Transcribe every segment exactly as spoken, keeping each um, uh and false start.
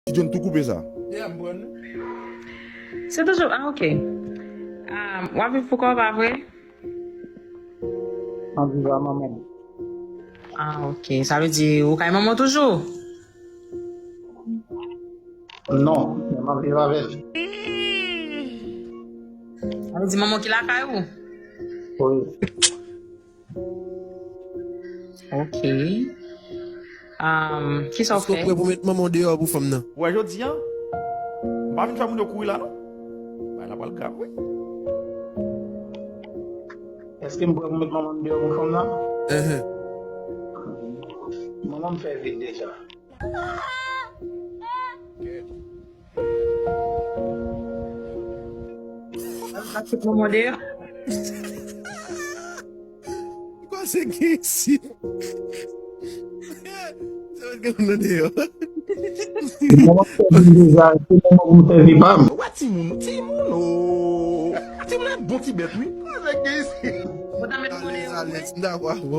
Ti John tou koupe sa. Se toujou, ah, ok. Ah, w ap viv pou kò w, pa vre? M ap viv a manman m. Ah, ok. Sa vle di, ou kay manman w toujou? Non, men m ap viv avè l. Sa vle di manman w ki lakay ou? Wi. Ok. Um, kisa w Èske w fè? Prè pou met manman w deyò pou fanm nan? Ou wè jodi a, m pa vin fè moun yo kouri la non. Bagay la pral grav wi. Èske m prè pou met manman m deyò pou fanm nan? Enhen. Manman m fè vit deja. Al met manman w deyò. Kwa se gen isi? Se mwen gen moun nan deyò. Manman m fè vit deja, se manman pou m fè vit pa m. Ou wè timoun, timoun o. Timoun e bon ti bèt wi. Kwa se gen isi? Ou ta met manman w deyò pou mwen? Alèz, m dakò avè w.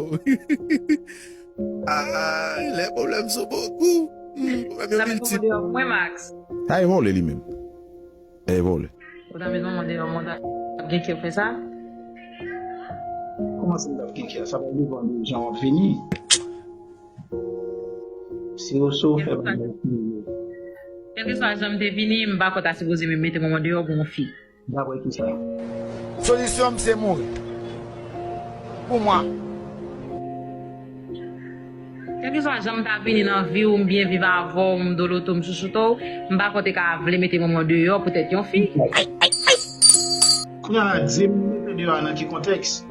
Ah, lè pwoblèm sou bokou. Hmm, pwoblèm Ou yo ta met manman w miltip. Deyò pou mwen, Max? Sa e vòlè li menm. E vòlè. Ou ta met manman w deyò, mwen ta gen kè fè sa? Kòman se m t ap gen kè? Sa va depann de jan w ap vini. Si yo sou fè bagay. Kèlkeswa jan m te vini, m pa kwè ta sipoze menm mete manman w deyò pou yon fi. Daprè kisa? Solisyon m se mouri. Pou mwen. Kèlkeswa jan m ta vini nan vi w, m byen viv avè w, m doloto, m chouchoute w, m pa kwè w te ka vle mete manman w deyò poutèt yon fi. Kounye a la, di m mete deyò a nan ki kontèks?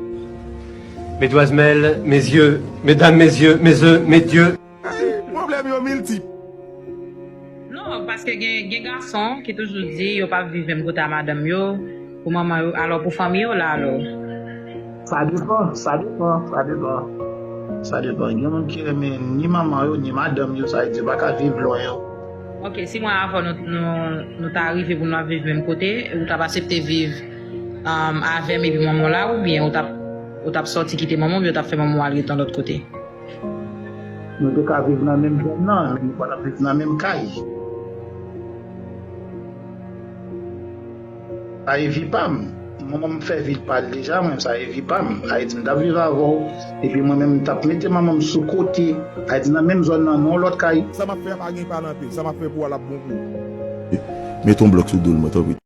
Mesdemoiselles, messieurs, mesdames, messieurs, mes œufs, mes dieux. Pwoblèm yo miltip. Non, paske gen, gen gason ki toujou di yo p ap viv menm kote a madanm yo, pou manman yo, alò pou fanmi yo la alò. Sa depann, sa depann, sa depann. Sa depann. Gen moun ki renmen ni manman yo, ni madanm yo, sa vle di yo pa ka viv lwen yo. Ok, si mwen avè w nou, nou, nou ta rive pou nou ap viv menm kote, ou t ap aksepte viv um, avè m epi manman w la, oubyen ou t ap, ou t ap sòti kite manman w, oubyen ou t ap fè manman w al ret yon lòt kote? Nou te ka viv nan menm zòn nan, men nou pa t ap viv nan menm kay. Sa e vi pa m. Manman m fè vi pa l deja, mwen sa e vi pa m. Sa vle di m t ap viv avè w, epi mwen menm m t ap mete manman m sou kote. Sa vle di nan menm zòn nan, nan yon lòt kay. Sa m ap fè a pa gen pa nan pye. Sa m ap fè pou w a l ap bon pou ou. Mete yon blòk sou do l mwen tanpri.